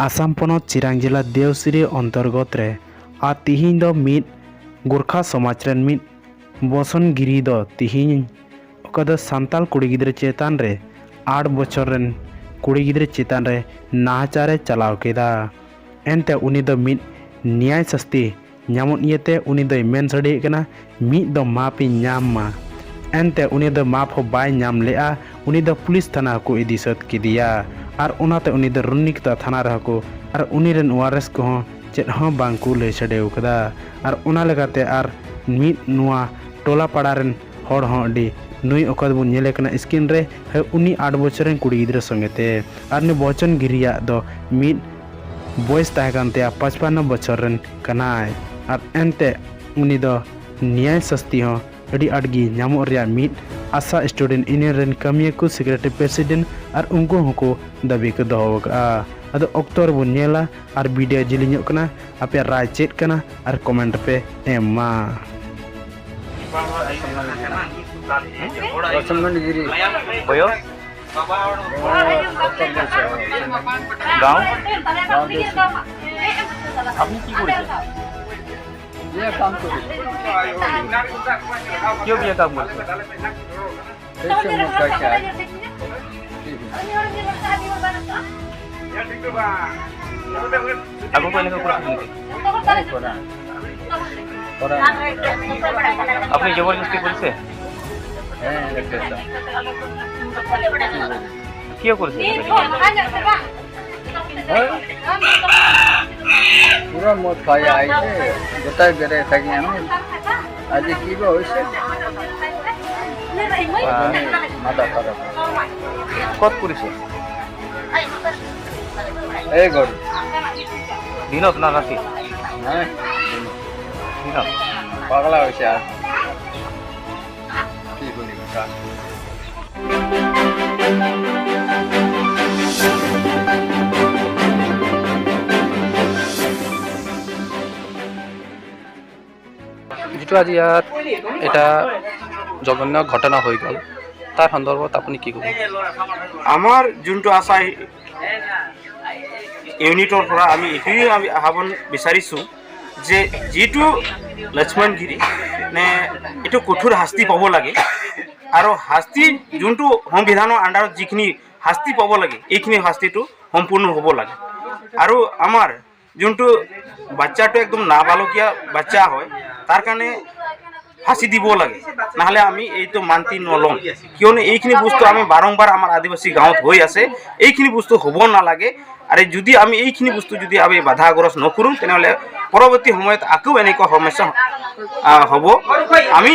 आसाम ᱯᱚᱱᱚᱛ ᱪᱤᱨᱟᱝ ᱡᱮᱞᱟ ᱫᱮᱣᱥᱤᱨᱤ ᱚᱱᱛᱚᱨᱜᱚᱛ ᱨᱮ ᱟᱨ ᱛᱤᱦᱤᱧ ᱫᱚ ᱢᱤᱫ ᱜᱳᱨᱠᱷᱟ ᱥᱚᱢᱟᱡᱽ ᱨᱮᱱ ᱢᱤᱫ ᱵᱚᱥᱚᱱ ᱜᱤᱨᱤ ᱫᱚ ᱛᱤᱦᱤᱧ ᱚᱠᱟ ᱫᱚ ᱥᱟᱱᱛᱟᱞ ᱠᱩᱲᱤ ᱜᱤᱫᱽᱨᱟᱹ ᱪᱮᱛᱟᱱ ᱨᱮ 8 ᱵᱚᱪᱷᱚᱨ ᱨᱮᱱ ᱠᱩᱲᱤ ᱜᱤᱫᱽᱨᱟᱹ ᱪᱮᱛᱟᱱ ᱨᱮ ᱱᱟᱦᱟᱪᱟᱨᱮ ᱪᱟᱞᱟᱣ ᱠᱮᱫᱟ। ᱮᱱᱛᱮ ᱩᱱᱤ ᱫᱚ ᱢᱤᱫ ᱱᱮᱭᱟᱭ ᱥᱟᱥᱛᱤ ᱧᱟᱢᱚᱜ ᱤᱭᱟᱹᱛᱮ ᱩᱱᱤ ᱫᱚᱭ ᱢᱮᱱ ᱥᱟᱰᱮᱭᱮᱫ ᱠᱟᱱᱟ ᱢᱤᱫ ᱫᱚ ᱢᱟᱯ ᱤᱧ ᱧᱟᱢ ᱢᱟ। ᱮᱱᱛᱮ ᱩᱱᱤ ᱫᱚ ᱢᱟᱯ ᱦᱚᱸ ᱵᱟᱭ ᱧᱟᱢ ᱞᱮᱜᱼᱟ। ᱩᱱᱤ ᱫᱚ ᱯᱩᱞᱤᱥ ᱛᱷᱟᱱᱟ ᱦᱚᱸᱠᱚ ᱤᱫᱤ ᱥᱟᱹᱛ ᱠᱮᱫᱮᱭᱟ ᱟᱨ ᱚᱱᱟᱛᱮ ᱩᱱᱤ ᱫᱚ ᱨᱩᱱᱤᱠᱚᱛᱟ ᱛᱷᱟᱱᱟ ᱨᱮᱦᱚᱸ ᱠᱚ ᱟᱨ ᱩᱱᱤ ᱨᱮᱱ ᱳᱣᱟᱨᱮᱥ ᱠᱚᱦᱚᱸ ᱪᱮᱫ ᱦᱚᱸ ᱵᱟᱝ ᱠᱚ ᱞᱟᱹᱭ ᱥᱟᱰᱮᱣ ᱠᱟᱫᱟ। ᱟᱨ ᱚᱱᱟ ᱞᱮᱠᱟᱛᱮ ᱟᱨ ᱢᱤᱫ ᱱᱚᱣᱟ ᱴᱚᱞᱟ ᱯᱟᱲᱟ ᱨᱮᱱ ᱦᱚᱲ ᱦᱚᱸ ᱟᱹᱰᱤ ᱱᱩᱭ ᱚᱠᱟ ᱫᱚᱵᱚᱱ ᱧᱮᱞᱮ ᱠᱟᱱᱟ ᱥᱠᱨᱤᱱ ᱨᱮ ᱩᱱᱤ 8 ᱵᱚᱪᱷᱚᱨ ᱨᱮᱱ ᱠᱩᱲᱤ ᱜᱤᱫᱽᱨᱟᱹ ᱥᱚᱸᱜᱮ ᱛᱮ ᱟᱨ ᱱᱩᱭ ᱵᱚᱪᱚᱱ ᱜᱤᱨᱤᱭᱟᱜ ᱫᱚ ᱢᱤᱫ ᱵᱚᱭᱮᱥ ᱛᱟᱦᱮᱸ ᱠᱟᱱ ᱛᱟᱭᱟ 55 ᱵᱚᱪᱷᱚᱨ ᱨᱮᱱ ᱠᱟᱱᱟᱭ। ᱟᱨ ᱮᱱᱛᱮ ᱩᱱᱤ ᱫᱚ ᱱᱮᱭᱟᱭ ᱥᱟᱥᱛᱤ ᱦᱚᱸ ᱟᱹᱰᱤ ᱟᱸᱴ ᱜᱮ ᱧᱟᱢᱚᱜ ᱨᱮᱭᱟᱜ ᱢᱤᱫ ᱟᱥᱟ ᱥᱴᱩᱰᱮᱱᱴ ᱤᱭᱩᱱᱤᱭᱚᱱ ᱨᱮᱱ ᱠᱟᱹᱢᱤᱭᱟᱹ ᱠᱚ ᱥᱮᱠᱨᱮᱴᱟᱨᱤ ᱯᱨᱮᱥᱤᱰᱮᱱᱴ ᱟᱨ ᱩᱱᱠᱩ ᱦᱚᱸᱠᱚ ᱫᱟᱹᱵᱤ ᱠᱚ ᱫᱚᱦᱚ ᱟᱠᱟᱫᱼᱟ। ᱟᱫᱚ ᱚᱠᱛᱚ ᱨᱮᱵᱚᱱ ᱧᱮᱞᱟ ᱟᱨ ᱵᱷᱤᱰᱤᱭᱳ ᱡᱮᱞᱮᱧᱚᱜ ᱠᱟᱱᱟ, ᱟᱯᱮᱭᱟᱜ ᱨᱟᱭ ᱪᱮᱫ ᱠᱟᱱᱟ ᱟᱨ ᱠᱚᱢᱮᱱᱴ ᱯᱮ ᱮᱢ ᱢᱟ। বয়স গাঁও আপনি কি করেছেন? বিয়ে কাম করি। কিয় বিয়ে কাম কৰিছে? দেখছে মদ খাইছে আৰ আগৰ পৰা এনেকুৱা কৰিছিল নেকি? কৰা কৰা। আপুনি জবৰদস্তি কৰিছে? হ্যাঁ, কিয় কৰিছে? পুরো মদ খাই আইছে, গোটাই বেড়াই থাকি আমি। আজি কি বা হয়েছে, মাথা খারাপ। ক'ত কৰিছে? এই ঘৰ। দিনত না ৰাতি? হ্যাঁ। দিনত। পাগলা হয়েছে, আৰ কি কৰিব? যিটো আজি ইয়াত এটা জঘন্য ঘটনা হৈ গ'ল, তাৰ সন্দৰ্ভত আপুনি কি ক'ব? আমাৰ যোনটো আশা ইউনিটৰ পৰা আমি এইটোৱে আমি আহ্বান বিচাৰিছোঁ যে যিটো লক্ষ্মণ গিৰি নে এইটো কঠোৰ শাস্তি পাব লাগে আৰু শাস্তি যোনটো সংবিধানৰ আণ্ডাৰত যিখিনি শাস্তি পাব লাগে এইখিনি শাস্তিটো সম্পূৰ্ণ হ'ব লাগে। আৰু আমাৰ যোনটো বাচ্চাটো একদম নাবালকীয়া বাচ্চা হয়, তাৰ কাৰণে ফাঁচি দিব লাগে, নহ'লে আমি এইটো মান্তি নলওঁ। কিয়নো এইখিনি বস্তু আমি বাৰম্বাৰ আমাৰ আদিবাসী গাঁৱত হৈ আছে, এইখিনি বস্তু হ'ব নালাগে। আৰু যদি আমি এইখিনি বস্তু যদি আমি বাধাগ্ৰস্ত নকৰোঁ, তেনেহ'লে পৰৱৰ্তী সময়ত আকৌ এনেকুৱা সমস্যা হ'ব। আমি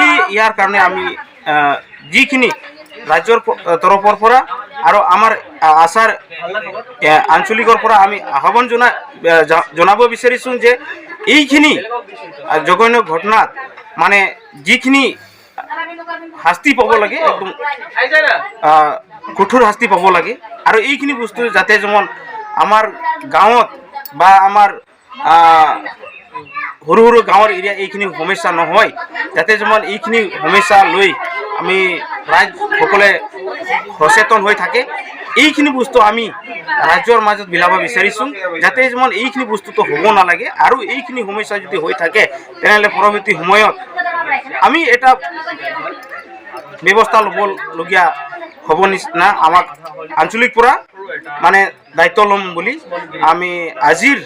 এই ইয়াৰ কাৰণে আমি যিখিনি ৰাজ্যৰ তৰফৰ পৰা আৰু আমাৰ আছাৰ আঞ্চলিকৰ পৰা আমি আহ্বান জনাব বিচাৰিছোঁ যে এইখিনি জঘন্য ঘটনাত মানে যিখিনি শাস্তি পাব লাগে, একদম কঠোৰ শাস্তি পাব লাগে। আৰু এইখিনি বস্তু যাতে যেমন আমাৰ গাঁৱত বা আমাৰ সৰু সৰু গাঁৱৰ এৰিয়া এইখিনি সমস্যা নহয়, যাতে যেমন এইখিনি সমস্যা লৈ আমি ৰাইজসকলে সচেতন হৈ থাকে, এইখিনি বস্তু আমি ৰাজ্যৰ মাজত বিলাব বিচাৰিছোঁ, যাতে যেমন এইখিনি বস্তুটো হ'ব নালাগে। আৰু এইখিনি সমস্যা যদি হৈ থাকে, তেনেহ'লে পৰৱৰ্তী সময়ত আমি এটা ব্যৱস্থা ল'বলগীয়া হ'ব নিচিনা আমাক আঞ্চলিক পৰা মানে দায়িত্ব ল'ম বুলি আমি আজিৰ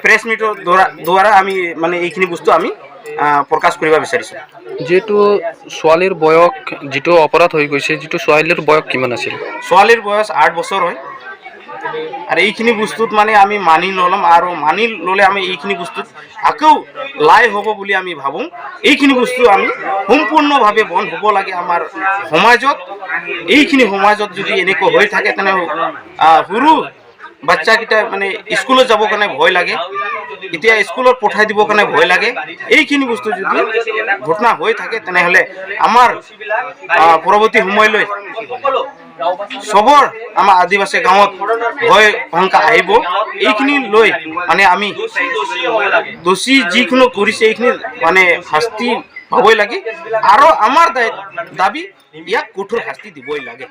প্ৰেছ মিটৰ দ্বাৰা আমি মানে এইখিনি বস্তু আমি প্ৰকাশ কৰিব বিচাৰিছোঁ। যিহেতু ছোৱালীৰ বয়স যিটো অপৰাধ হৈ গৈছে, যিটো ছোৱালীৰ বয়স কিমান আছিল? ছোৱালীৰ বয়স 8 বছৰ হয়। আৰু এইখিনি বস্তুত মানে আমি মানি নল'ম আৰু মানি ল'লে আমি এইখিনি বস্তুত আকৌ লাই হ'ব বুলি আমি ভাবোঁ। এইখিনি বস্তু আমি সম্পূৰ্ণভাৱে বন্ধ হ'ব লাগে আমাৰ সমাজত। এইখিনি সমাজত যদি এনেকুৱা হৈ থাকে, তেনেহ'লে সৰু বাচ্চাকেইটা মানে স্কুলত যাবৰ কাৰণে ভয় লাগে, এতিয়া স্কুলত পঠাই দিবৰ কাৰণে ভয় লাগে। এইখিনি বস্তু যদি ঘটনা হৈ থাকে, তেনেহ'লে আমাৰ পৰৱৰ্তী সময়লৈ চবৰ আমাৰ আদিবাসী গাঁৱত ভয় শংকা আহিব। এইখিনি লৈ মানে আমি দোষী যিকোনো কৰিছে এইখিনি মানে শাস্তি পাবই লাগে আৰু আমাৰ দাবী ইয়াক কঠোৰ শাস্তি দিবই লাগে।